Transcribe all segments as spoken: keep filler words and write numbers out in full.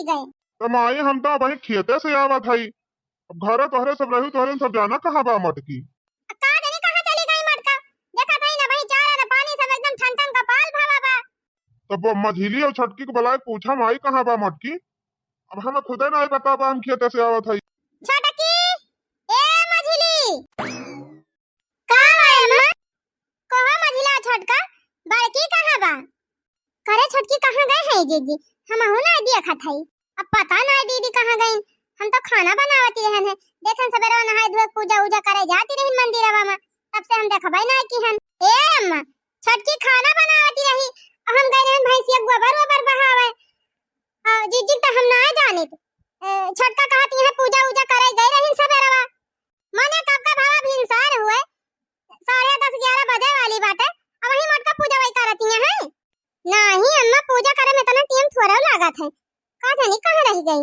गए। त माई, हम तो अबहीं खेते से आवत हई। अब घरे तोहरे सब रहू, तोहरे सब जाना कहाँ बा मटकी? अब का जानी कहाँ चली गई मटका। देखत हई ना भाई, चारा न पानी सब एकदम ठन ठन कपाल भवा बा। तब वो मझिली और छोटकी के बुलाए पूछा, माई कहाँ बा मटकी? अब हमें खुदे नहीं पता बा, हम खेते से आवत हई। छोटकी, ए मझिली। का बा अम्मा? कहो मझिला छोटका, बड़की कहाँ बा? करे छोटकी कहाँ गए हैं जीजी? हमहू ना देखत हई। अब पता ना दीदी कहाँ गईन। हम तो खाना बनावती रहन है। देखन सबेरे नहाए धोए पूजा उजा करे जाती रही मंदिरवा में। तब से हम देखबे ना की हन। ए अम्मा, छोटकी खाना बनावती रही। हम गए रहन भैंसिया गोबर ओबर बहावे। आ, जीजी तो हम ना जानित। ए, छोटका कहत यहाँ पूजा उजा करे गए रही सबेरवा। मने कब का भावा भिनसार हुए, साढ़े दस ग्यारह बजे वाली बाटे, अब वही मटका पूजा वही करती हैं। नहीं अम्मा, पूजा करे में इतना टाइम थोड़ा लागत है, का जानी कहाँ रह गई।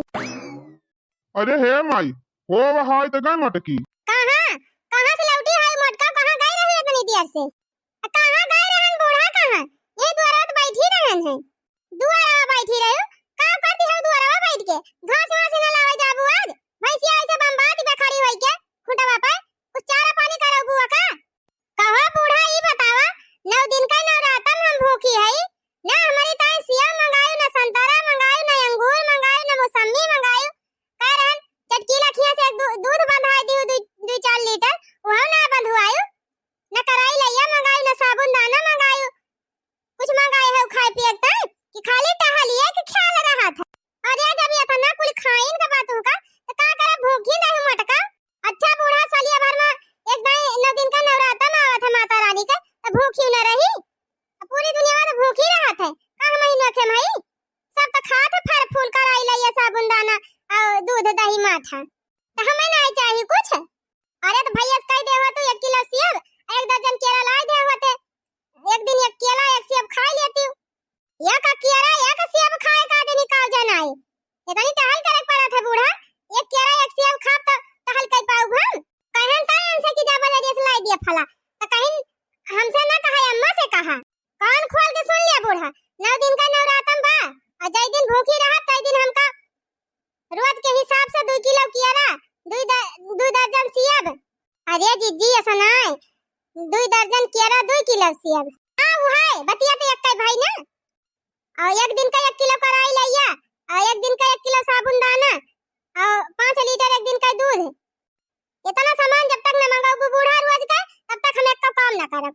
अरे हे माई, हो वहाँ आई तो गए मटकी। कहाँ, कहाँ से लौटी है मटका, कहाँ गई रही इतनी देर से? आ, कहाँ गए रहन बूढ़ा, कहाँ? ये दुआरा तो बैठी रहन है। दुआरा बैठी रहो, का करती हो दुआरा बैठ के? घास वास न लावे जाबू आज? भैंसिया ऐसे बम्बात बा खड़ी होई के खुंटवा पे, कुछ चारा पानी करबू का? कहो बूढ़ा, ई बतावा, नौ दिन का नवरातन हम भूखी हई, ना हमारी ताई सेव मंगायू, ना संतरा मंगायू, ना अंगूर मंगायू, ना मौसम्मी मंगायू। कह रहन चटकीला खिया से दू-, दूध बंधाई दियो, दू, दू चार लीटर, वह ना बंधवायू, ना कराई लैया मंगायू, ना साबुन दाना मंगायू। कुछ मंगाए है खाए पिए के ताई कि खाली टहलिए के ख्याल रहत है? अरे जब ये इतना कुल खाइन का बात होगा तो का करे भूखी नहीं मटका। अच्छा बूढ़ा सलिया भर में एक दाई नौ दिन का नवराता में आवत है माता रानी का, तो भूखी न रही? अब पूरी दुनिया में तो भूखी रहत है, का हम ही नोखे भाई? सब तो खात है फल फूल कराई लैया साबुन दाना और दूध दही माठा, तो हमें नहीं चाहिए कुछ। अरे तो भैया से कह दे हो तू एक किलो सेब, एक दर्जन केरा लाई दे होते, एक दिन एक केला एक सेब खा लेती। एक केरा एक सेब खाए का दिन का जनाए, इतनी टहल करे पड़त है बूढ़ा, एक केरा एक सेब खाब तो टहल कर पाऊ हम। कहन ताई हमसे कि जा बजरिया से लाई दिया फला, तो कहीं हमसे ना कहा, अम्मा से कहा। कान खोल के सुन लिया बूढ़ा, नौ दिन का नवरातन बा, और जय दिन भूखी रहा तय दिन हमका रोज के हिसाब से दुई किलो केरा, दुई द-, दुई दर्जन सेब। अरे जीजी, ऐसा नाय, दुई दर्जन केरा, दुई किलो सेब। हाँ, वो है, बतिया तो एक भाई ना। और एक दिन का एक किलो कराई लैया, और एक दिन का एक किलो साबुन दाना, और पाँच लीटर एक दिन का दूध। इतना सामान जब तक न मंगाऊ बूढ़ा रोज का, तब तक हम एक काम न करब।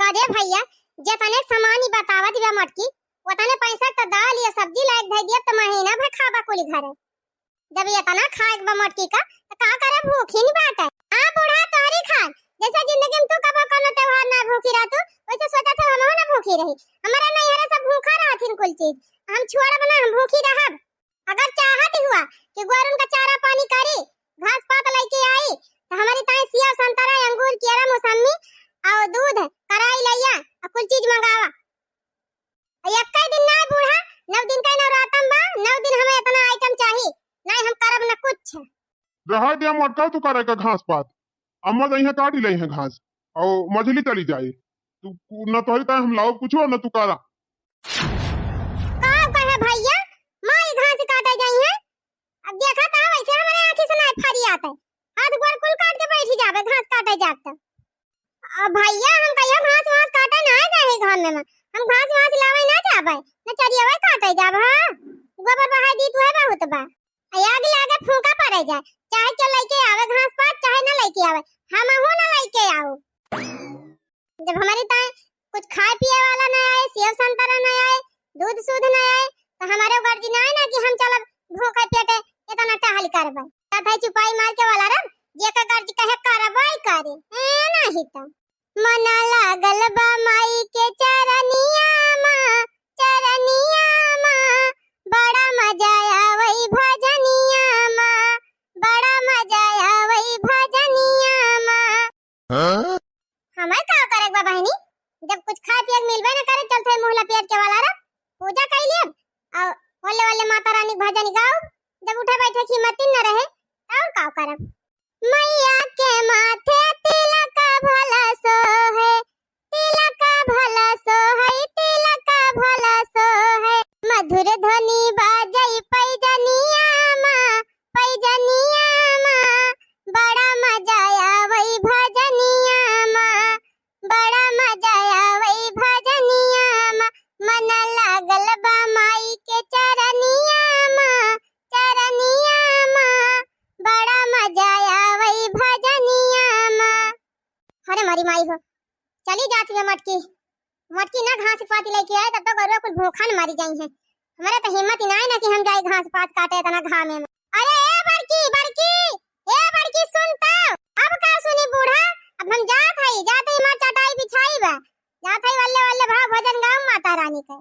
करे भैया, जितने सामान ही बतावत बा मटकी, उतने पैसा तो दाल या सब्जी लायक धै दिया, तो महीना भर खाबा कुल घरे। जब इतना खाए के बा मटकी का, तो का करे भूखी नहीं बाटे। हाँ बूढ़ा, तोहरी खान, जैसे जिंदगी में तू कबो कोनो त्योहार ना भूखी रह तू, वैसे सोचा था हम ना भूखी रही। हमारा नैहरे सब भूखा रहथिन कुल चीज, हम छोड़ब ना, हम भूखी रहब। अगर चाहत हुआ कि गोरुन का चारा पानी करी, घास पात लेके आई, तो हमारी ताई सेव, संतरा, अंगूर, केरा, मौसम्मी और दूध कराई लैया और कुल चीज मंगावा। और एक दिन ना बूढ़ा, नौ दिन का नवरातन बा, नौ दिन हमें इतना आइटम चाहिए, नहीं हम करब न कुछ। रहा दिया मोटका, तू करे का घास पात, अम्मा जइहे काटी लइहे घास, और मझली चली जाए। तू न तोहरी ताई हम लाओ कुछ, न तू करा। का कहे भैया, माई घास काटे जाई है। अब देखा था वैसे हमारे आँखी से ना फरी आते, हाथ गोड़ कुल काट के बैठी जाबे घास काटे जाब तो। अब भैया हम कहियो घास वास काटे ना जाए घर में, हम घास वास लावे ना जाबे, न चरियावे काटे जाब। हाँ, गोबर बहाई दी तू है बहुत बा। आ आग लागे फूंका पड़े जाए, चाहे क्यों लेके आवे घास पात, चाहे ना लेके आवे, हमहू ना लेके आओ। जब हमारी ताई कुछ खाए पिए वाला ना आए, सेव संतरा ना आए, दूध सूध ना आए, तो हमारे गर्जी ना आए ना कि हम चलब भूखे पेटे इतना टहल करबे। कथई चुपाई मार के वाला रब, जे का गर्जी कहे करबे करे, ए नहीं तो। मन लागल बा माई के चरनिया मा, चरनिया मा, बड़ा मजा आवई भजनिया मा, बड़ा मजा आवई भजनिया मा। हाँ? हमें का करे बा बहनी, जब कुछ खाए पिए के मिलबे न करे, चलते मुँह लपेट के वाला रह, पूजा कर लियब और ओले ओले माता रानी के भजन गाओ। जब उठे बैठे की हिम्मत न रहे, तो और का करब? मैया के माथे तिलक भला सोहे, तिलक भला सोहे, तिलक मधुर ध्वनि बाजै पैजनिया मा, पैजनिया मा, बड़ा मजा आवै भजनिया मा, बड़ा मजा आवै भजनिया मा। मन लागल बा माई के चरनिया मा, चरनिया मा, बड़ा मजा आवै भजनिया मा। अरे मोरी माई हो, चली जात है मटकी। मटकी ना घास पाती लइके आए, तब तो गरुआ कुल भूखा न मरी जाई हैं। हमरे तो हिम्मत ही नाई ना कि हम जाई घास पात काटे इतना घामे में। अरे ए बड़की, बड़की, ए बड़की, सुन तो। अब का सुनी बूढ़ा, अब हम जात हई, जात हई, हमार चटाई बिछाई बा। जात हई वल्ले वल्ले भाव भजन गाउँ माता रानी के।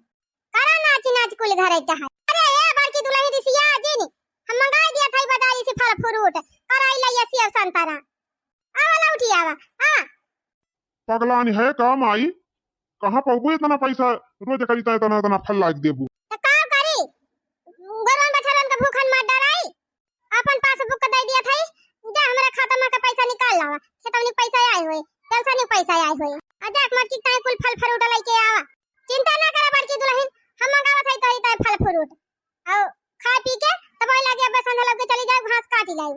करा नाची नाच कुल घरे टहाई। अरे ए बड़की दुलही रिसिया जिन, हम मंगाई दिया थई बाजारी से फल फ्रूट, कराई लइया सेव संतरा। आवा लौटी आवा, हाँ। पगलानी है का माई? कहाँ पउबू इतना पैसा, रोज करी त इतना, इतना फल लाइके देबू? त का करी? गरुअन बछरन के भूखन मत डराई। अपन पासबुक के दे दिया थई, जा हमरे खाता में के पैसा निकाल लावा। खेतवनी पैसा आए होए, पेंशनी पैसा आए होए। आ जा मटकी ताई कुल फल फ्रूट लइके आवा। चिंता ना करा बड़की दुलहिन, हम मंगावत हई तोहरी ताई फल फ्रूट। अउ खा पी के तब वही लगे अब संधा लग के चली जाए, घास काटी लाई।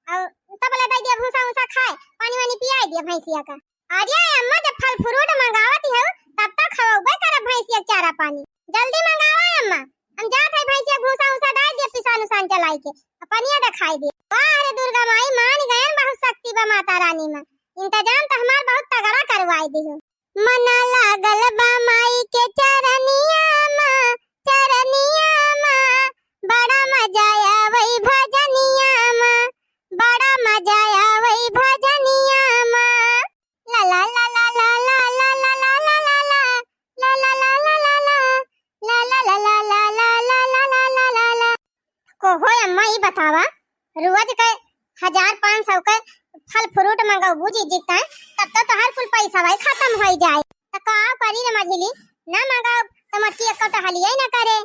अउ तब ले दे दिया भूसा उसा खाए, पानी वानी पियाई दिया भैंसिया का। अरे अम्मा, जब फल फ्रूट मंगावत हो तब तो खवबे करब भैंसिया के चारा पानी। जल्दी मंगावा अम्मा, हम जात है भैंसिया भूसा उसा डाल दिया, पिसान उसान चलाई के पनिया दिखाई दिया। वाह रे दुर्गा माई, मान गयन, बहुत शक्ति बा माता रानी में। इंतजाम तो हमार बहुत तगड़ा करवाई दी हो। मना लागल बा माई के चरनिया मा, चरनिया मा, बड़ा मजा आवै भजनिया मा, बड़ा मजा आवै भजनिया मा। ला ला ला ला। कहो अम्मा, ई बतावा, रोज के हजार पाँच सौ के फल फ्रूट मंगौबू जिज्जी ताई, तब तो तोहार कुल पैसा भाई खत्म हो जाए। त का करी रे मझिली, ना मंगाओ त मटकी एको टहलिया ही ना करे।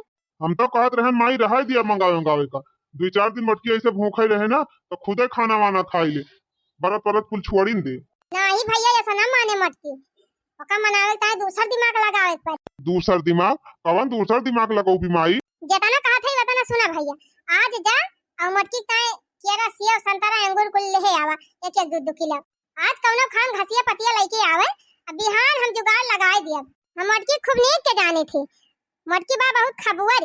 हम तो कहत रहन माई, रहाई दिया मंगावे मंगावे का, दुई चार दिन मटकी ऐसे भूखे रहे ना तो खुदे खाना वाना खाई ले, बरत परत कुल छोड़िन दे। नाही भैया, ऐसा ना माने मटकी, ओका मनावे ताई दूसर दिमाग लगावे पर। दूसर दिमाग? कवन दूसर दिमाग लगौबी माई? जेतना कहत है वतना सुना भैया, आज जा अउ मटकी ताई केरा, सेव, संतरा, अंगूर कुल लेहे आवा, एक एक दू दू किलो। आज कौनो खान घसिया पतिया लइके आवे, अब बिहान हम जुगाड़ लगाए दियब। हम मटकी खूब नीक के जाने थे, मटकी बा बहुत खबुअर।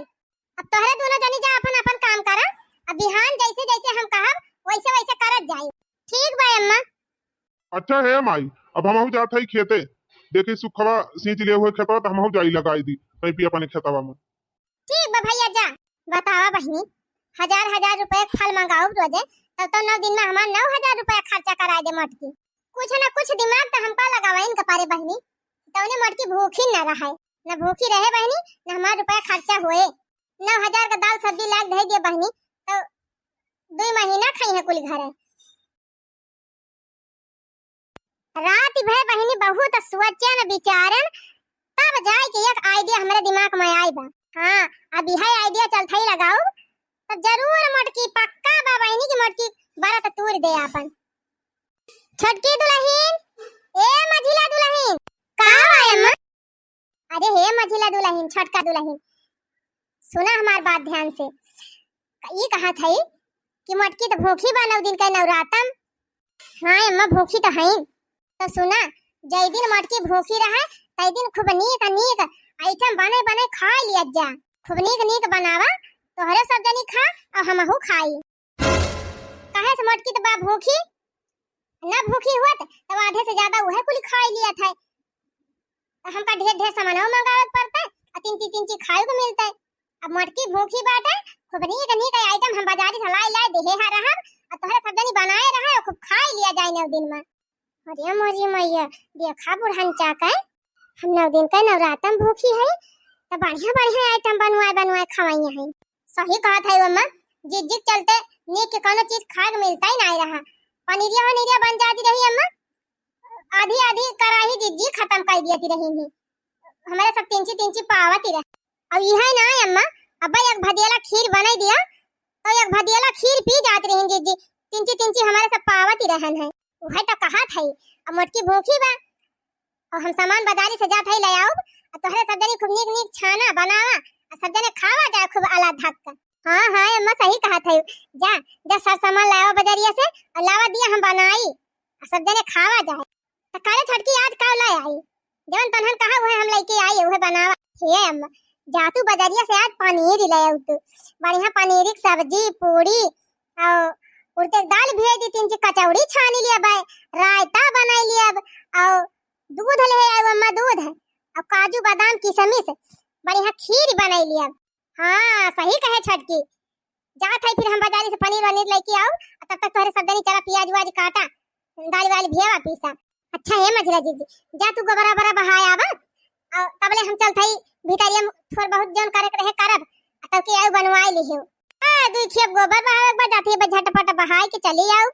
अब तोहरे दोनों जनी जा अपन अपन काम करा, अब बिहान जैसे जैसे हम कहब वैसे वैसे करत जाई। ठीक बा अम्मा। अच्छा हे माई, अब हमहू जात हई खेते, देखी सुखवा सींच लिए हुए खेतवा, तो हमहू जाई लगाई दी पैपी अपने खेतवा में। ठीक बा भैया, जा। बतावा बहिनी, हजार हजार रुपया के फल मंगाउब रोजे, तब तो नौ दिन में हमार नौ हजार रुपया खर्चा कराए दे मटकी। कुछ न कुछ दिमाग तो हमका लगावा इनके पारे बहिनी, तौने मटकी भूखी न रहे, न भूखी रहे बहिनी, न हमार रुपया खर्चा होए। नौ हजार का दाल सब्जी लाग धई दिया बहिनी, तो दुई महीना खाई है कुल घरे। रात भर बहिनी बहुत सोचन विचारन, तब जाए के एक idea हमरे दिमाग में आई बा। हाँ, अब यह idea चलत ही लगाउब, तो जरूर मटकी पक्का बा बहिनी की मटकी बरत तूर दे आपन। छोटकी दुलहिन, ए मझिला दुलहिन, का बा अम्मा? अरे हे मझिला दुलहिन, छोटका दुलहिन, सुना हमार बात ध्यान से। ई कहत हई कि मटकी तो भूखी बा नौ दिन के नवरातम। हाँ अम्मा, भूखी तो हई। तो सुना, जै दिन मटकी भूखी रहे, तै दिन खूब नीक नीक item बने बने खा लिया जा। खूब नीक नीक बनावा, तोहरे सब जनी खा अउ हमहू खाई। काहे से मटकी तो बा भूखी, ना भूखी होत तब आधे से ज्यादा उहे कुल खाई लियत है। तो हमका ढेर ढेर सामानो मंगावे के पड़ते, आ तीन तीन तीन चीज खाए को मिलते। अब मटकी भूखी बाटे, खूब नीक नीक item हम बाजारी से लाई लाई देहे हा रहब, आ तोहरे सब जनी बनाए रहे, खूब खाई लिया जाए नौ दिन में। अरे मोरी मैया, देखा बुढ़न चाके, हम नौ दिन का नवरातम भूखी है, तो बढ़िया बढ़िया item बनवाए बनवाए खवाई है। सही कहत है अम्मा, जिज्जी के चलते नीक के कौनो चीज खाए के मिलता ही नहीं रहा। पनीरिया वनीरिया बन जाती रही अम्मा, आधी आधी कराही जिज्जी खत्म कर दिया रही ही। हमारे सब तिंची तिंची पावत ही रहे। अब यह ना अम्मा, अब एक भदियाला खीर बनाई दिया, तो एक भदियाला खीर पी जात रही जिज्जी, तिंची तिंची हमारे सब पावत ही रहन है। वह तो कहत है, अब मोटकी भूखी बा, और हम सामान बाजारी से जात है ले आउब, और तोहरे सब जनी खूब नीक नीक छाना बनावा, सब जने खावा जाए खूब आला धक्का। हाँ, हाँ, अम्मा सही कहत है। जा, जा सर सामान लावा बजरिया से और लावा दिया हम बनाई, और सब जने खावा जाए। त करे छोटकी आज का लै आई, जवन तनहन कहा उहे हम लइके आई, उहे बनावा। हे अम्मा, जा तू बजरिया से आज पनीर लै आउ तू, बढ़िया पनीर की सब्जी, पूरी, और उड़द के दाल भेज दी, तीन चार कचौड़ी छानी लिया बे, रायता बनाई लिया, और दूध लै आउ अम्मा, दूध है, और काजू बादाम किशमिश, बढ़िया खीर बनाई लिया। हाँ, सही कहे छोटकी। जात है फिर हम बजारी से पनीर वनीर लइके आउ, तब तक तोहरे सब जनी चला पियाज उआज काटा, दाल वाल भियावा पीसा। अच्छा हे मझिला जीजी, जा तू गोबरा बरा बहाय आवा, और तबले हम चलत हई भीतरिया में थोड़ बहुत जौन करे के रहे करब, आ तब के आउ बनवाई लिहो। आ, दुई खेप गोबर बहावे के बाद जाती है, बस झटपट बहाय के चली आउ,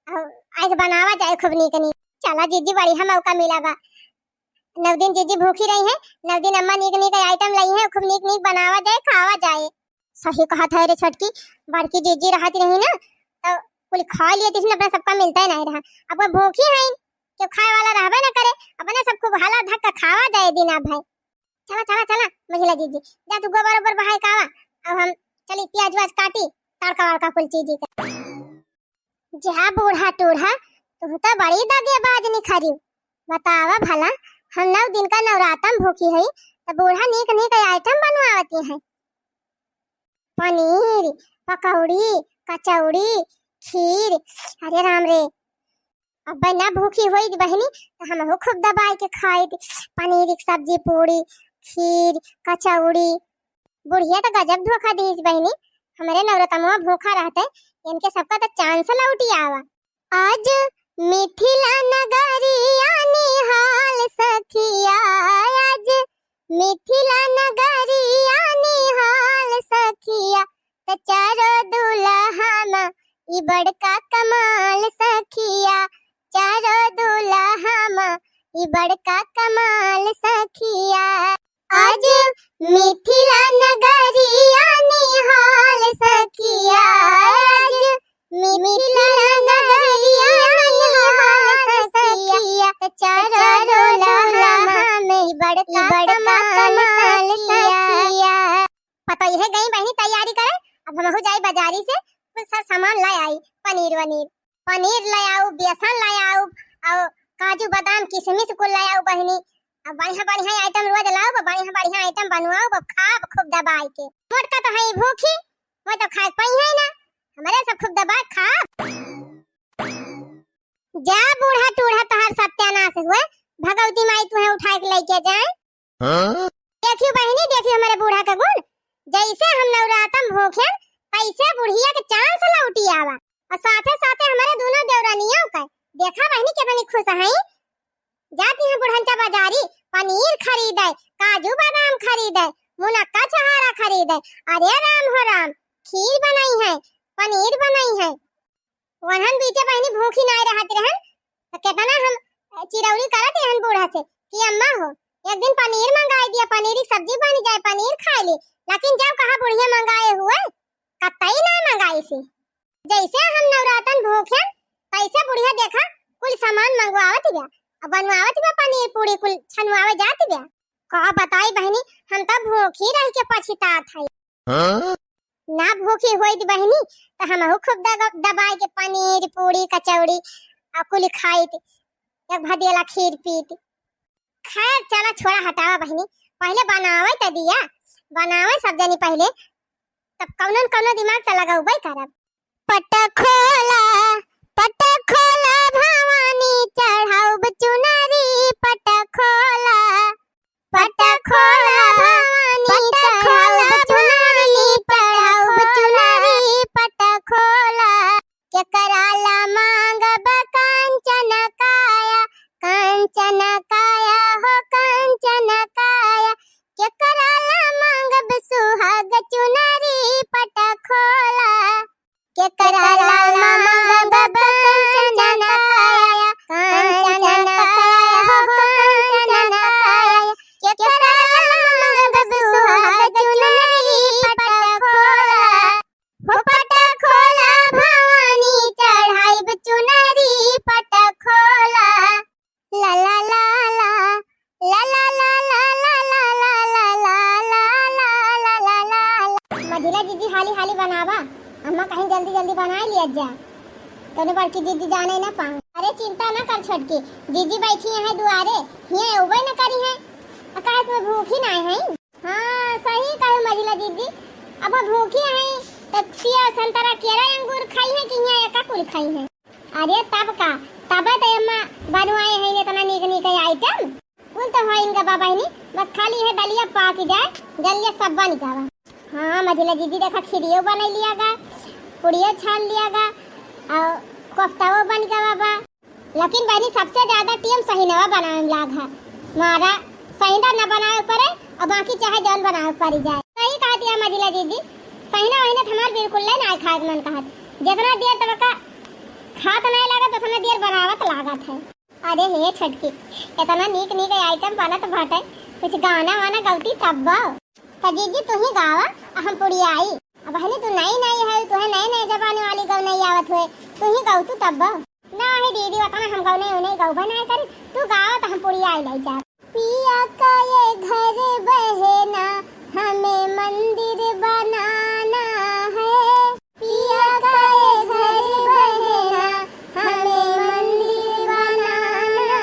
और आज बनावा जाए खूब नीक नीक। चला जीजी, बढ़िया मौका मिला बा। नौ दिन जीजी भूखी रही है, नौ दिन अम्मा नीक नीक item लाई है, खूब नीक नीक बनावा जाए, खावा जाए। सही कहत है रे छोटकी, बड़की जीजी रहत रही ना, तो कुल खा लिए, तीसने अपना सबका मिलता ही नहीं रहा। अब वो भूखी है, क्यों खाए वाला रहबे ना करे, अपने सब खूब हाला धक्का खावा जाए दिन अब है। चला, चला, चला, मझिला जीजी, जा तू गोबर ओबर बहाय के आवा, अब हम चली पियाज उआज काटी, तड़का वड़का कुल चीजी का। जा बूढ़ा टूढ़ा, तू तो बड़ी दगेबाज निखरियो। बतावा भला, हम नौ दिन का नवरातम भूखी हई, त बूढ़ा नीक नीक item बनवावती है। पनीर, पकौड़ी, कचौड़ी, खीर, अरे राम रे, अब ना भूखी होई बहिनी, त हमहू खूब दबाई के खाई। पनीर की सब्जी, पूरी, खीर, कचौड़ी। बुढ़िया त गजब धोखा दीस बहिनी, हमरे नवरतमवा भूखा रहते, इनके सबका त chance लौटी आवा। आज मिथिला नगरिया निहाल सखिया, आज मिथिला नगरिया निहाल सखिया, त चारो दुल्हा मा ई बड़का कमाल सखिया, चारो दुल्हा मा ई बड़का कमाल सखिया। आज मिथिला नगरिया निहाल सखिया, आज मिथिला नगरिया निहाल सखिया, त चारो दुल्हा मा ई बड़का कमाल सखिया। पतोहिए गई बहिनी तैयारी करे, अब हमहू जाई बजारी से कुल सब सामान लै आई, पनीर वनीर, पनीर लै आउ, बेसन लै आउ, और काजू बादाम किशमिश कुल लै आउ बहिनी। अब बढ़िया बढ़िया item रोज लाउ, बढ़िया बढ़िया item बनवाउ, अब खाब खूब दबाई के। मोटका तो है भूखी, वो तो खाए पाई है ना, हमरे सब खूब दबाई खाब। जा बूढ़ा टूढ़ा तोहार सत्यानाश हुए, भगवती माई तुहे उठाए के लइके जाए। हाँ? देखियो बहिनी, देखियो हमरे बूढ़ा के गुण, जैसे हम नवरातम भूखेन, तैसे बुढ़िया के chance लौटी आवा। और साथे साथे हमरे दोनों देवरानियों के, देखा बहिनी कितनी खुश हैं। जाती हैं बुढ़ंचा बजारी, पनीर खरीदे, काजू बादाम खरीदे, मुनक्का छहारा खरीदे। अरे राम हो राम, खीर बनाई है, पनीर बनाई है। वनहन बीचे बहिनी भूखी नाय रहत रहन, त केतना हम चिरौरी करत रहन बूढ़ा से कि अम्मा हो, एक दिन पनीर मंगाई दिया, पनीर की सब्जी बन जाए, पनीर खाए ली। लेकिन जब कहा बुढ़िया मंगाए हुए, कतई ना मंगाई सी। जैसे हम नवरातन भूखेन, तैसे बुढ़िया देखा कुल सामान मंगवावत बा, अब बनवावत बा पनीर पूरी कुल छनवावे जात बा। का बताई बहिनी, हम त भूखी रह के पछितात हई। हाँ? ना भूखी होइत बहिनी, त हमहू खूब दग-, दबाई के पनीर, पूरी, कचौड़ी आ कुल खाइत, एक भदेला खीर पीत। खैर, चला छोड़ा, हटावा बहिनी, पहिले बनावे त दिया, बनावे सब जनी पहिले, तब कौनो न कौनो दिमाग त लगौबे करब। पट खोला, पट खोला भवानी, चढ़ाउब चुनरी, पट खोला। पट खोला भवानी, पट खोला चढ़ाउब चुनरी, भवानी, चढ़ाउब चढ़ाउब चुनरी, चुनरी, पट खोला। केकरा ला मांगब कंचन काया, कंचन काया हो कंचन काया। केकरा ला मांगब सुहाग चुनरी, पट खोला। केकरा ला मांगब कंचन काया, कंचन काया हो कंचन काया। केकरा ला मांगब हाली हाली बनावा, अम्मा कहीं जल्दी जल्दी बनाए लिया जा, तोने बड़की जीजी जाने ना पाए। अरे चिंता ना कर छोटकी, जीजी बैठी हैं दुआरे, हियाँ अउबे न करी हैं। आ काहे तुम्हें भूखी ना है? हाँ सही कहे मझिला जीजी, अब वो भूखी हैं तो सेव संतरा केरा अंगूर खाई हैं कि हियाँ एका कुल खाई हैं? अरे तब का, तबे तो अम्मा बनवाए हैं इतना नीक नीक आइटम। कुल तो है इनका बा बहिनी, बस खाली है दलिया पाक जाए, दलिया सब बन गवा। हाँ मझिला जीजी देखा खीरियो बनाई लिया गा, पूड़ियो छान लिया गा, और कोफ्ताओ बन गवा बा। लेकिन बहिनी सबसे ज्यादा टीम सहिनवा बनावे में लाग है। मारा सहिना न बनावे पड़े और बाकी चाहे जौन बनावे पड़ी जाए। सही कहा दिया मझिला जीजी, सहिना वहिना तो हमार बिल्कुल ले ना खाए के मन कहत। जितना देर तक का खात नहीं लागत उतना देर बनावत लागत है। अरे हे छोटकी, इतना नीक नीक आइटम बनत बाटे, कुछ गाना वाना गौती तब। तो जीजी तू ही गावा, हम पुड़ियाई। अब बहिनी तू नई नई है, तुहे नए नए जमाने वाली गौ नहीं आवत हुए, तू ही गौ तू तब। ना है दीदी, उतना हम गौ नहीं, नहीं गौ बनाए करी, तू गावा तो हम पुड़ियाई ले जा। पिया का ये घर बहना, हमें मंदिर बनाना है। पिया का ये घर बहना, हमें मंदिर बनाना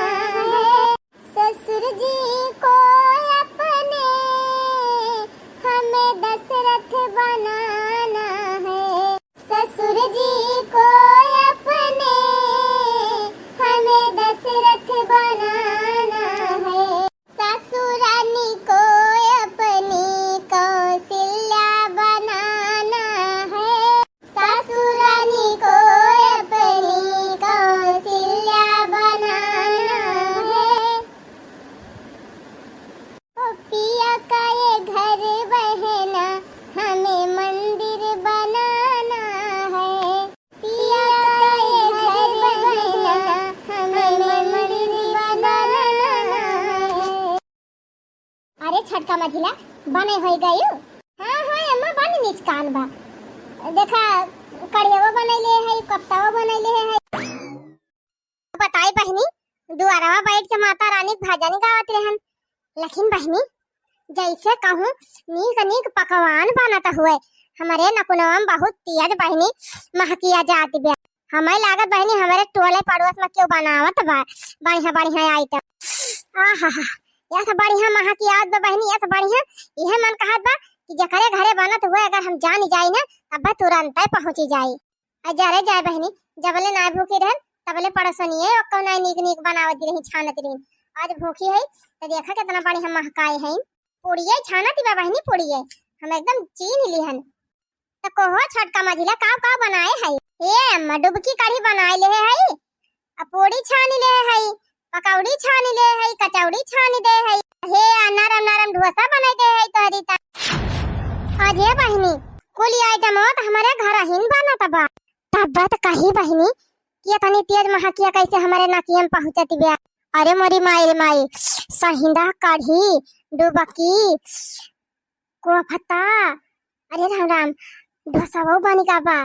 है। ससुर जी को अपने हमें दशरथ बनाना है। ससुर जी को अपने हमें दशरथ बनाना है। सासू रानी को अपनी कौशल्या बनाना है। सासू रानी को अपनी कौशल्या बनाना है। ओ पिया का ये घर बहना, हमें मंदिर बनाना है। पिया का ये घर बहना, हमें मंदिर बनाना है। अरे छोटका मझिला, बने होई गयू? हाँ हाँ अम्मा, बन निचकान बा। देखा, कढ़ियावो बनैले है, कोफ्तावो बनैले है। बताई बहिनी, दुआरवा बैठ के माता रानी के भजन गावत रहन। लेकिन बहिनी, जैसे कहूँ नीक नीक पकवान बनत हुए, हमरे नकुनवा में बहुत तेज बहिनी महकिया जात बा। हमें लागत बहिनी हमरे टोले पड़ोस में केहू बनावत बा बढ़िया बढ़िया आइटम। आहा, यह सब बढ़िया महकिया आवत बा बहिनी, यह सब बढ़िया। इहे मन कहत बा कि जकरे घरे बनत हुए अगर हम जानी जाई ना, तब तुरंते पहुँची जाई। आ जरे जाए बहिनी, जबले नाय भूखी रहन, तबले पड़ोसनिये ओक्का नाय नीक नीक बनावत रही, छानत रही। आज भूखी है, तो देखा कितना बढ़िया महकाए है। पुड़िये छानत बा बहिनी, पुड़िये। हम एकदम चीन लिहन। तो कहो छोटका मझिला, काव काव बनाए है? ए अम्मा, डुबकी कढ़ी बनाए ले है, आ पूड़ी छानी ले है, पकौड़ी छानी ले है, कचौड़ी छानी दे है। हे आ नरम नरम ढोसा बनाई दे है तोहरी ता। अरे बहिनी, कुल आइटम तो हमारे घर हिन बनत बा। तब बात कही बहिनी कि इतनी तेज महकिया कैसे हमारे नकिया में पहुँचत बा। अरे मोरी माई रे माई, सहिंदा कढ़ी, डुबकी, कोफ्ता, अरे राम राम, डोसावो बन गा बा।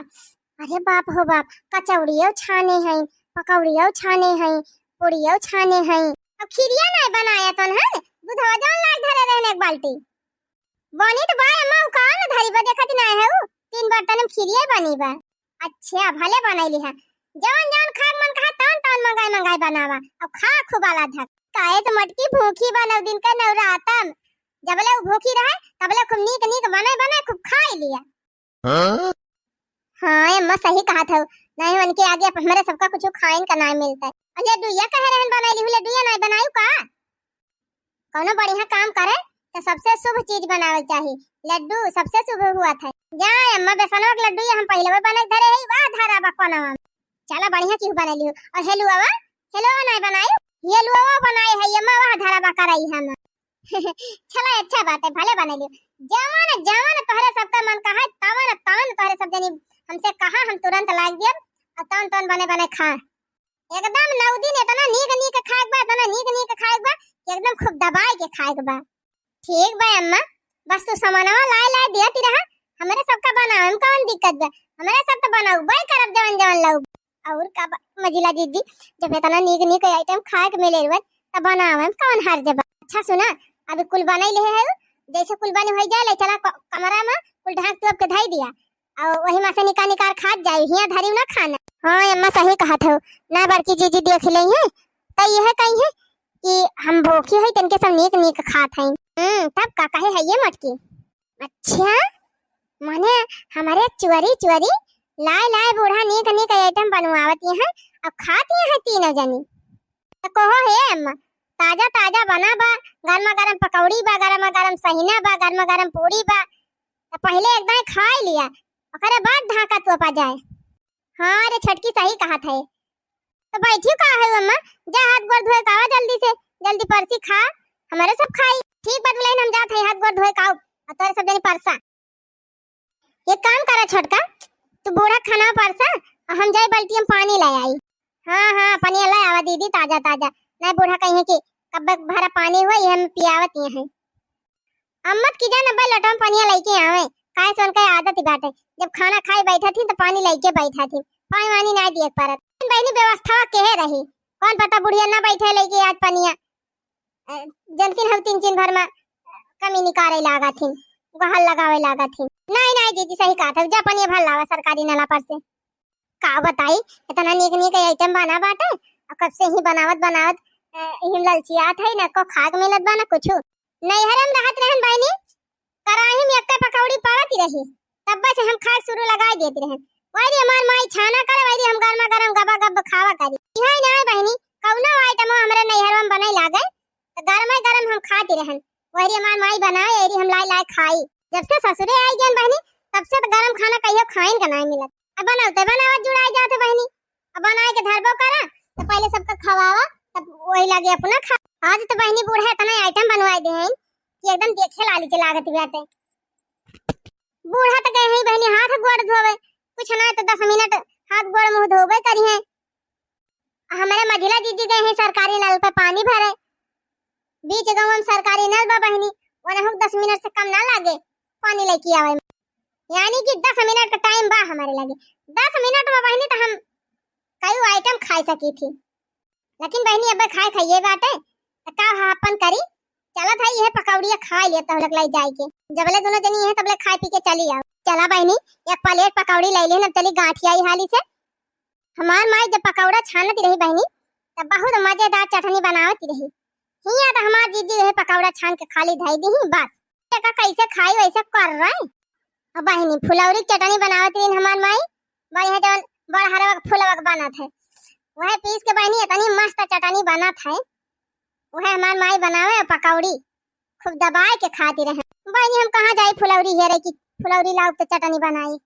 अरे बाप हो बाप, कचौड़ियो छाने हैं, पकौड़ियो छाने हैं, पूड़ियो छाने हैं। अब खीरिया नहीं बनाया तन है, दूधवा जौन लाग धरे रहने एक बाल्टी। बनी तो बा अम्मा, उ का न धरी बा, देखत नहीं है उ, तीन बर्तन में खीरिया बनी बा। अच्छा, भले बनैली है, जवन जवन खाए मन कहा तवन तवन मंगाई मंगाई बनावा, अब खा खूब आला धक। काहे तो मोटकी भूखी बा नौ दिन के नवरातम, जबले उ भूखी रहे तबले खूब नीक नीक बनाई बनाई खूब खाई लिया। हाँ? हाँ अम्मा सही कहत हौ, नहीं उनके आगे अब हमरे सबका कुछ खाइन का नहीं मिलता है। अरे लड्डू या कहे रहन बनाई ली हूँ, लड्डू या नहीं बनायू का? कौनो बढ़िया काम करे तो सबसे शुभ चीज बनावे चाही। लड्डू सबसे शुभ हुआ था। जा अम्मा, बेसनवा के लड्डू ये हम पहले बना के धरे है, वाह धारा बा कोनवा में। चला बढ़िया की बना लियो। और हेलुआ, हेलुआ नहीं बनाई, हेलुआ बनाए है अम्मा, वाह धारा बा कराई हम। चला अच्छा बात है, भले बना लियो। जवन जवन तोहरे सबका मन कहा तवन तवन तोहरे सब जनी हमसे कहा, हम तुरंत लाग दियब और तवन तवन बने बने खा। एकदम नौ दिन इतना नीक नीक खाएक बा, इतना नीक नीक खाएक बा कि एकदम खूब दबाए के खाएक बा। ठीक बा अम्मा, बस तू सामानवा लाए लाए दियत रहा, हमरे सबका बनावे में कौन दिक्कत बा, हमरे सब तो बनौबे करब जवन जवन लौब। और का बा, मझिला जीजी, जब इतना नीक नीक आइटम खाएक मिले रुए, तब बनावे में कौन हर्ज बा। अच्छा सुना, अभी कुल बनाई ले है, जैसे कुल बने होइ जाए, ले चला क-, कमरा मा, कुल ढाँक तोप के धइ दिया। अउ वही मा से निका निकार खात जाई, हियाँ धरी ना खाना। हाँ अम्मा, सही कहत हो, ना बड़की जीजी देख लइहैं, त इहे कहिहैं कि हम भूखी हई, तनके सब नीक नीक खात हई। हम्म, तब का कहे है ये मटकी? अच्छा, माने हमरे चोरी चोरी लाए लाए बूढ़ा नीक नीक item बनवावत हैं अउ खात हैं तीनों जनी। त कहो हे अम्मा, ताजा ताजा बना बा, गरमा गरम पकौड़ी बा, गरमा गरम सहिना बा, गरमा गरम पूड़ी बा, त पहिले एकदम खाइ लिया, ओकरे बाद ढाँका तोपा जाए। हाँ रे छोटकी, सही कहत है। त बैठियो का है अम्मा, जा हाथ गोड़ धोए के आवा जल्दी से, जल्दी परसी खा, हमरे सब खाई। ठीक बा दुलहिन, हम जात हई हाथ गोड़ धोए के आउब, अउ तोरे सब जनी परसा। एक काम करा छोटका, तू बूढ़ा खाना परसा, अउ हम जाई बाल्टी मा पानी लै आई। हाँ हाँ, पनिया लै आवा दीदी, ताजा ताजा। नहीं बूढ़ा कहिहैं कि कब्बे भरा पानी हुआ, ये हम पियावत ही हैं। अम्मत की जान अब्बे लोटवा मा पनिया लइके आवे, काहे से उनका आदत ही बाटे, जब खाना खाए बैठा थी त पानी लइके बैठा थी, पानी वानी ना दिए के परत। बहिनी व्यवस्था केहे रही, कौन पता बुढ़िया ना बैठे लइके आज पनिया, अ, जनतिन हउ तीन चीन भर मा कमी निकारे लागा थी, गहल लगावे लागा थी। नहीं नहीं जीजी सही कहत है, जा पनिया भर लावा सरकारी नला पर से। का बताई, इतना नीक नीक item बना बाटे, अउ कब से ही बनावत बनावत, अ, इहिम ललचियात है, ना को खाए के मिलत बा, ना कुछु। नैहर में रहत रहन बहिनी, कराही में एक्के पकौड़ी पड़त रही, तब्बे से हम खाए शुरू लगाई देत रहन। वही हमार माई छाना करे, वही हम गरमा गरम गबा गब खावा करी। इहाँ ना बहिनी, कौनो item हमरे नैहर में बने लागे, त गरमे गरम हम खाती रहन। वही हमार माई बनाए, एरी हम लाई लाई खाई। जब से ससुरे आई गयन बहिनी, तब से त गरम खाना कहियो खाइन का नाहीं मिलत। अब बनौते बनावत जुड़ाई जात बहिनी। अब बनाए के धरबो करा, त पहिले सबका खवावा, तब वही लगे अपना खा। आज त बहिनी बूढ़ा इतना item बनवाए दे हैं कि एकदम देखे लाली के लागत बाटे। बूढ़ा त गए हैं बहिनी हाथ गोड़ धोवे, कुछ ना त दस मिनट हाथ गोड़ मुँह धोबे करी हैं। हमरे मझिला जीजी गए हैं सरकारी नल पे पानी भरे। बीच गाँव में सरकारी नल बा बहिनी, वनहु दस मिनट से कम ना लागे पानी लेके आवे में। यानी कि दस मिनट का time बा हमरे लगे। दस मिनट में बहिनी त हम कई item खाई सकी थी, लेकिन बहिनी अबे खाए खाइए बाटे, त का हा अपन करी, चलत है ये पकौड़िया खाए लिए तहलक लाई जाए के। जबले दोनों जनी हैं तबले खाए पी के चली आओ। चला बहिनी, एक plate पकौड़ी लै लेन, अब चली गाँठियाई हाली से। हमार माई जब पकौड़ा छानत रही बहिनी, तब बहुत मजेदार चटनी बनावत रही। हियाँ त हमार जीजी यही पकौड़ा छान के खाली धई दी बस। एका कैसे खाई वैसे कर रहे। अब बहिनी फुलौरी के चटनी बनावत रही हमार माई, बढ़िया जवन बड़हरवा के फुलवा के बनत है, वह पीस के बहिनी इतनी मस्त चटनी बनत है, वह हमार माई बनावे अउ पकौड़ी खूब दबाए के खाती रहे। बहिनी हम कहाँ जाई फुलौरी हेरे की फुलौरी लाउब त चटनी बनाई।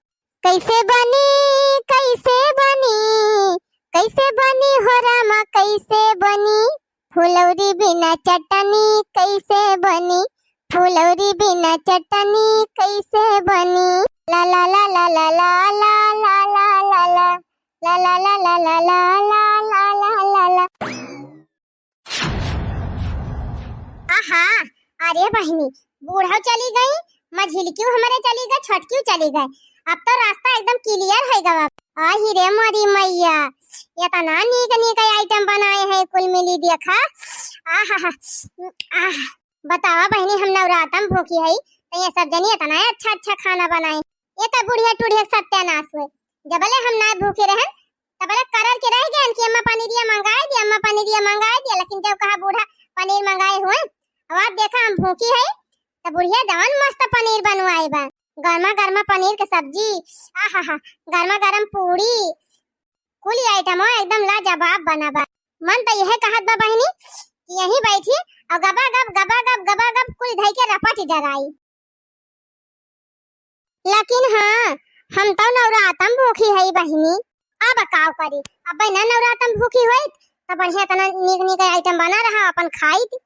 कैसे बनी, कैसे बनी, कैसे बनी हो रामा, कैसे बनी? फुलौरी बिना चटनी कैसे बनी? फुलौरी बिना चटनी कैसे बनी? ला ला ला ला ला ला। आहा, अरे बहिनी, बूढ़ा चली गई, मझिलकियो हमरे चली गए, छोटकियो चली गए। अब तो रास्ता एकदम clear है गवा। आही रे मोरी मैया, इतना नीक नीक item बनाए हैं कुल मिली देखा। आहा, आह, बतावा बहिनी, हम नवरातम भूखी है, त ये सब जनी इतना अच्छा अच्छा खाना बनाए। ये तो बुढ़िया टुढ़िया के सत्यानाश हुए। जबले हम ना भूखे रहन, तबले करर के रह गए कि अम्मा पनीरिया मंगाए दिया, अम्मा पनीरिया मंगाए दिया, लेकिन जब कहा बूढ़ा पनीर मंगाए हुए, अब आप देखा हम भूखी है, त बुढ़िया जवन मस्त पनीर बनवाए बा, गर्मा गर्मा पनीर के सब्जी, आहा हा, गर्मा गर्म पूड़ी, कुल item एकदम लाजवाब बना बा। मन त यह कहत बा बहिनी कि यहीं बैठी अउ गबा गब, गबा गब, गबा गब कुल धई के रपट डराई। लेकिन हाँ, हम तो नवरातम भूखी है बहिनी। अब काव करी, अब ना नवरातम भूखी होइत, त बढ़िया तना नीक नीक item बना रहा, अपन खाइत।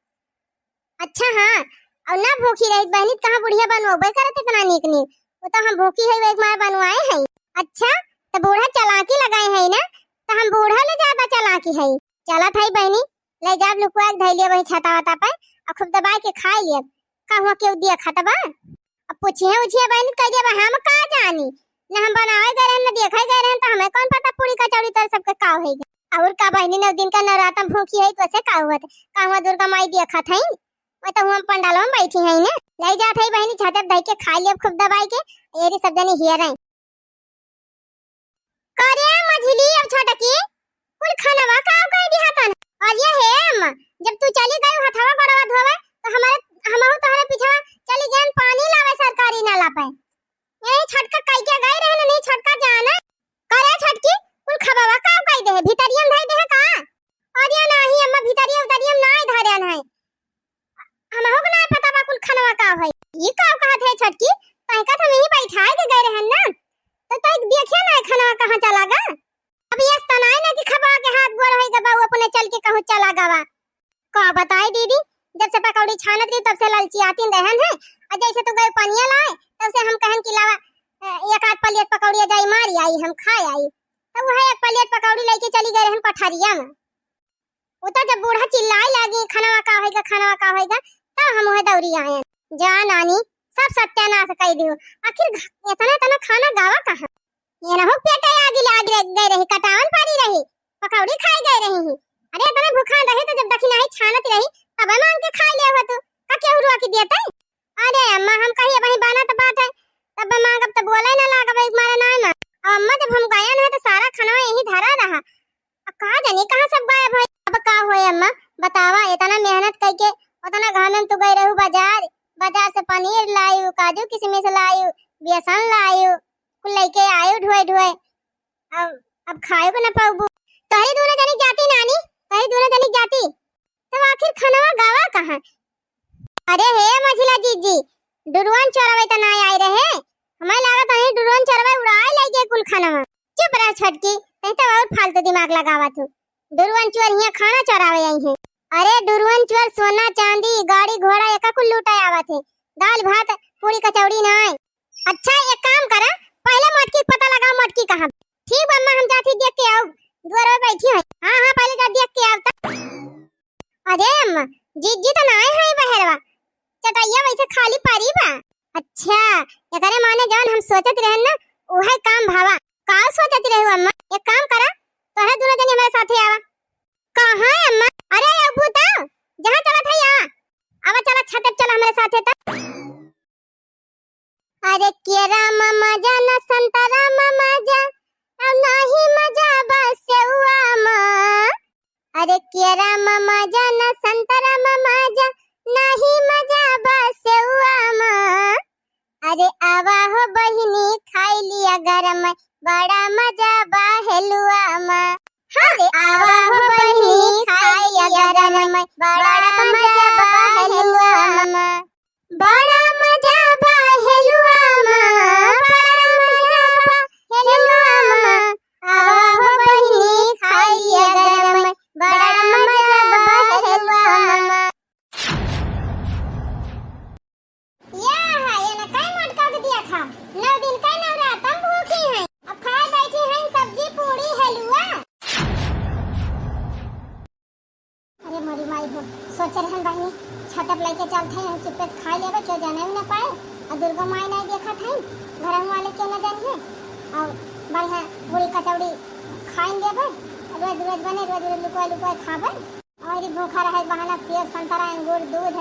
अच्छा हाँ, अउ ना भूखी रहित बहिनी, त कहाँ बुढ़िया बनवाबे करत इतना नीक नीक। वो तो हम भूखी है, वो एक मार बनवाए हैं। अच्छा, त बूढ़ा चालाकी लगाए हैं ना, त हम बूढ़ा ले ज्यादा चालाकी है। चलत है बहिनी, ले जाब लुकुआ के धैलिया वही छाता वाता पे, अउ खूब दबाए के खाए लिया। का हुआ केहू दिया खाता बा? अब पूछिए उछिए बहिनी, कह दिया बा, हम का जानी, न हम बनावे गए रहन, न देखे गए रहन, त हमें कौन पता पूरी कचौड़ी तर सबके का होई गए। और का बहिनी, नौ दिन का नवरातम भूखी है, तो से का हुआ था? का हुआ दुर्गा माई देखत है? वो तो हम पंडाल में बैठी है ना, ले जात है बहिनी, छाते धई के खाई लेब खूब दबाई के, एरी सब जनी हियर है। करे मझिली अब छोटकी, कुल खनवा का कह दिया तन। और ये हे अम्मा, जब तू चली गई हथवा गोड़वा धोवे, तो हमारे, हमहू तोहरे पीछवा चली गयन पानी लावे सरकारी नला पे। यही छोटका कह के गई रहे ना, नहीं छोटका जाना। करे छोटकी, कुल खबवा का कह दे, भीतरिया में धई दे का? अरे नाही अम्मा, भीतरिया उतरिया में नाही धरन है। हमहू के नाही पता बा कुल खनवा का है। ई का कहत है छोटकी? तहका तो हम यहीं बैठाए के गए रहन ना। तो तय देखिया ना खनवा कहाँ चला गा? अब ये तनाए ना कि खबवा के हाथ गोड़ होई गबा, वो अपने चल के कहूँ चला गवा। का बताई दीदी, जब से पकौड़ी छानत रही तब से ललचियातिन रहन है। और जैसे तू गए पनिया लाए तब से हम कहन कि लावा, अ, एक आध प्लेट पकौड़ी जाई मारी आई, हम खाए आई। तब वह एक प्लेट पकौड़ी लेके चली गए रहन कोठरिया में। उ तो जब बूढ़ा चिल्लाए लागी, "खनवा का होइगा, खनवा का होइगा?" तब हम वह दौड़ी आए। जा नानी, सब सत्यानाश कई दियो। आखिर घ-, इतना, इतना खाना गावा कहाँ? ये ना हो पेटे आगी लाग रे-, गई रही, कटावन पारी रही, पकौड़ी खाए गए रही ही। अरे इतना भूखान रही तो जब दखिनाही छानत रही, तब मांग के खाए ले हो तू, का केहू रोक दिया तई? अरे अम्मा, हम कही अबही बनत बाटे, तब मांगब त बोले ना लागब, एक मारे ना मांग। अब अम्मा जब हम गयन है तो सारा खनवा यही धरा रहा। अब कहाँ जानी कहाँ सब गायब है। अब का होए अम्मा, बतावा, इतना मेहनत करके, उतना घामे में तू गई रहू बाजार, बाजार से पनीर लायू, काजू किशमिश लायू, बेसन लायू, कुल लेके आयू ढोए ढोए। अब, अब खाए को ना पाऊबू। तोहरी दोनों जनी जाती नानी, तोहरी दोनों जनी जाती। तब आखिर खनवा गावा कहाँ? अरे हे मझिला जीजी, डुरुअन चोरवे त ना आए रहे। हमें लागत है डुरुअन चोरवे उड़ाए ले गए कुल खनवा। चुप रह छोटकी, तहीं तो और फालतू दिमाग लगावा तू। डुरुअन चोर हियां खाना चोरावे आई हैं। अरे डुरुअन चोर सोना चांदी गाड़ी घोड़ा एका कुल लूटा आवत है। दाल भात पूरी कचौड़ी ना आए। अच्छा एक काम करा, पहले मोटकी के पता लगाओ, मोटकी कहाँ? ठीक बा अम्मा, हम जाती देख के आओ, दुआर पे बैठी है। हाँ हाँ पहले जा देख के आओ तब। अरे अम्मा, जीजी तो ना आए हैं बहरवा, चटैया वैसे खाली पड़ी बा। अच्छा, एकरे माने जौन हम सोचत रहन ना, उहे काम भावा। का सोचत रहू अम्मा? एक काम करा, तोहरे दोनों जनी हमारे साथे आवा। कहाँ है अम्मा? अरे अबू तो जहाँ चलत है यहाँ, आवा चला छत पे चला हमारे साथे तब। अरे केरा मा मजा ना संतरा मा मजा, अब नाही मजा बा सेउआ मा। अरे केरा मा मजा ना संतरा मा मजा, नाही मजा बा सेउआ मा। अरे आवा हो बहिनी खाई लिया गरम, बड़ा मजा बा हेलुआ मा। अरे आवा हो बहिनी खाई लिया गरम, बड़ा मजा बा हेलुआ मा। बड़ा मजा बा हेलुआ मा, बड़ा मजा बा हेलुआ मा। आवा हो बहिनी खाई लिया गरम, बड़ा मजा बा हेलुआ मा। या हा, ये ना काई मोटका के दिया था, नौ दिन का नवरातम भूखी हैं, अब खाए बैठी हैं सब्जी पूरी हेलुआ। अरे मोरी माई हो, सोचे रहन बहिनी, छतप लेके चलत है, हम चुप्पे से खाई लेबे, केहू जाने भी ना पाए। और दुर्गा माई नहीं देखत है, घर वाले केहू ना जानिए। और बढ़िया पूरी कचौड़ी खाइन लेबे, रोज रोज बने, रोज रोज लुकोए लुकोए खाबे। और ई भूखा रहे बहाना सेब, संतरा, अंगूर, दूध,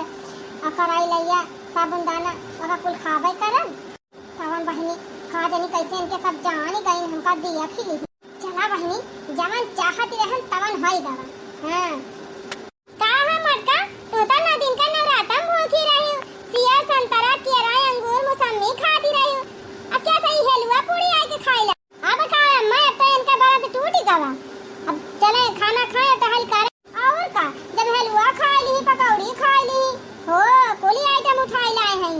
और कराई लैया, साबुन दाना, ओका कुल खाबे करब। तवन बहिनी, का जानी कैसे इनके सब जान गई, हमका दिया खिली। चला बहिनी, जवन चाहत रहन तवन होई गवा। हाँ। का है मोटका, तू तो नौ दिन का नवरातम भूखी रही, सेब, संतरा, केरा, अंगूर, मौसम्मी खाती रही, अब क्या सही हेलुआ पूरी आए के खाई ला? अब का है अम्मा, अब तो इनका व्रत टूट गवा, अब चले खाना खाए, टहल करे। और का, जब हेलुआ खाए ली, पकौड़ी खाए ली, हो, कुली आइटम उठाए लाए हैं।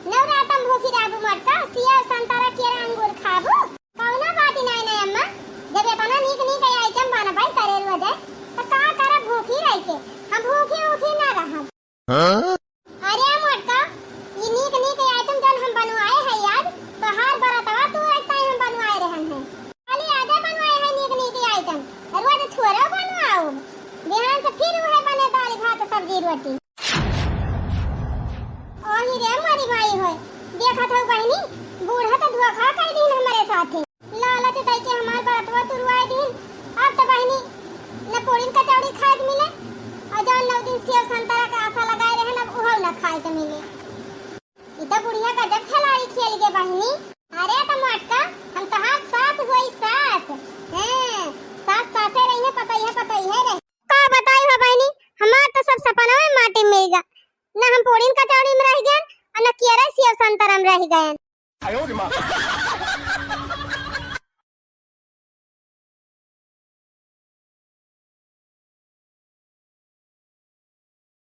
नवरातम भूखी रहबू मोटका, सेब, संतरा, केरा, अंगूर खाबू? कौनो बात नाय ना अम्मा, जब इतना नीक नीक आइटम बनबे करे रोजे, त का करब भूखी रह के? हम भूखी उखी ना रहब। हाँ? अरे मोटका, ई नीक नीक आइटम जौन हम बनवाए है आज, तोहार बरतवा तोरे ताई हम बनवाए रहन है। खाली आजे बनवाए है नीक नीक आइटम, रोज थोड़ा बनवाओ। बिहान से फिर उहे बने दाल भात सब्जी रोटी। ओही रे मोरी माई होय, देखत हऊ बहिनी, बूढ़ा त धोखा कई दिन हमरे साथे। लालच दई के हमार बरतवा तुरवाए दिन। अब त बहिनी न पूरी न कचौड़ी खाए के मिले, और जौन नौ दिन सेव संतरा गे बहिनी। अरे त मोटका, हम तोहार सास होई, सास। हैं, सास सासे रही है, पतोहिया पतोहिया रही। का बताई हो बहिनी, हमार तो सब सपनवे माटी में मिल गा। न हम पूड़ीन कचौड़ी में रह गए, और न कियरे सेव संतरा में रह गए।